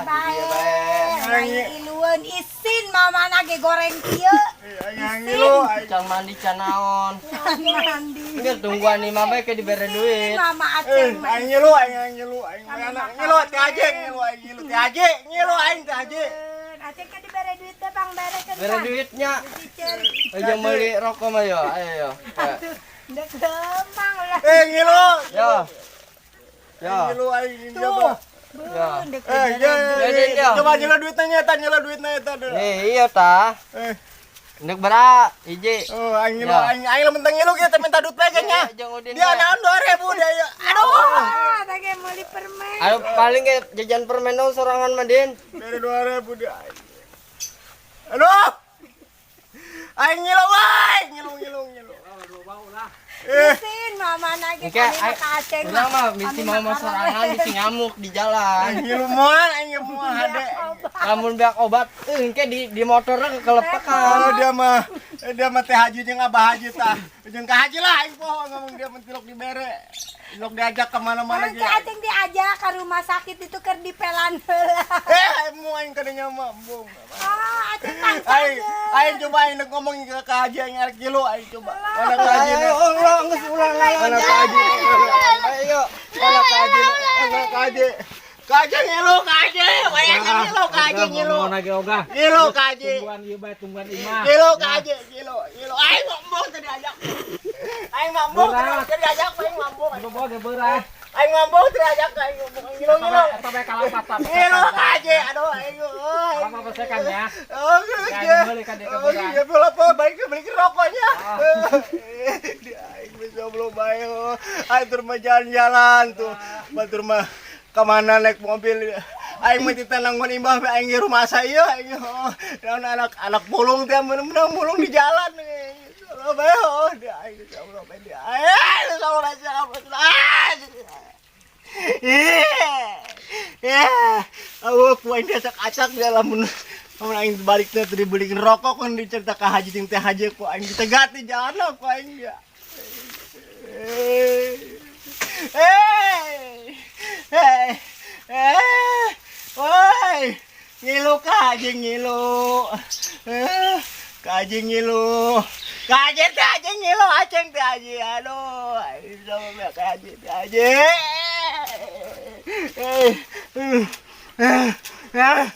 Bae. Bae. Ngilueun isin mama ge goreng kieu. Aing ngilu aing. Can mandi can naon. Mandi. Enggak tungguan nih mama ke dibere duit. Mama Eh, Aceng mah. aing ngilu, aing ngilu, aing anak ngilu teh aje, ngilu aing ngilu teh aje, ngilu aing teh aje. Aceng kan dibere duit teh pang berekeun. Bere duitnya. Ciceri. Ayo beli rokok mah yo. Ayo yo. Ndek gampang lah. Eh, ngilu. Yo. Yo. Ngilu aing Tuh. coba. Ya. Ndek Eh, ya, Ya, ya, ya. coba ngilu duitnya nyata, ngilu duitnya nyata. Nih, iya ta. Eh, Ndek berat, hiji. oh, aing ngilu, Ya. aing aing lamun teu ngilu kita minta duit bae nya. Iya, jeung Udin Dia bae. naon 2000 dia ya. Aduh. Ah, teh meuli permen. Ayo paling ke jajan permen dong sorangan mah, Din. Dari 2000 dia. Aduh. Aing ngilu wae, ngilu ngilu ngilu. Eh, Isin mama nage Engke, kami mah ka Aceng. Urang mah bisi mau mah sorangan bisi ngamuk di jalan. Aing ngilu moal, aing moal hade. Lamun beak obat, eh engke di motornya Oh, kekelepekan. dia mah teh haji jeung abah haji tah. Jeung ka haji lah aing poho ngomong dia mah tilok dibere. Tilok diajak ke mana-mana Engke ge. Aceng diajak ke rumah sakit itu keur dipelan heula. Eh, mau aing kadanya mah embung. Ah, Aceng tang. Aing aing coba aing nek ngomong ke ka haji aing arek ngilu aing coba. Mana ka haji? Ayo, ulang, geus ulang lah. Mana ka haji? Ayo. Mana ka haji? Mana ka haji? Ka haji ngilu ka haji. Wayang ngilu ka haji ngilu. Mau nage ogah. Ngilu ka haji. Tungguan ieu bae tungguan imah. Ngilu ka haji, ngilu, ngilu. Aing mah embung teu diajak. Aing mah embung teu diajak, aing mah embung. Bobo ge beurah. Aing mah embung teu diajak aing ngomong ngilu ngilu. Eta bae kalapatan. Ngilu ka haji. Aduh aing. Oh, Kalapa pesekan ya. Oh, Ya, meuli ka dia Oh, kebeurah. iya, bola apa baik beli rokoknya. Dia aing bisa belum baik. Aing tur mah jalan-jalan tuh. Batur mah kemana naik mobil. Aing mah ditenangon imbah bae aing di rumah saya aing. Oh, naon anak anak mulung teh menang mulung di jalan. Allah bae oh dia aing Allah bae dia. Aing Allah bae Allah. Eh. Eh, awak ku aing diacak-acak dia lamun lamun aing balik teh teu dibeliin rokok kan dicerita ka haji jeung teh haji ku aing ditegat di jalan ku aing ya. Eh. Eh. Eh. Eh. Woi. Ngilu ka haji ngilu. Eh, ka haji ngilu. Ka haji teh haji ngilu aceng teh haji. Aduh, aing sama ka haji teh haji. Eh. Eh. Eh. Ah.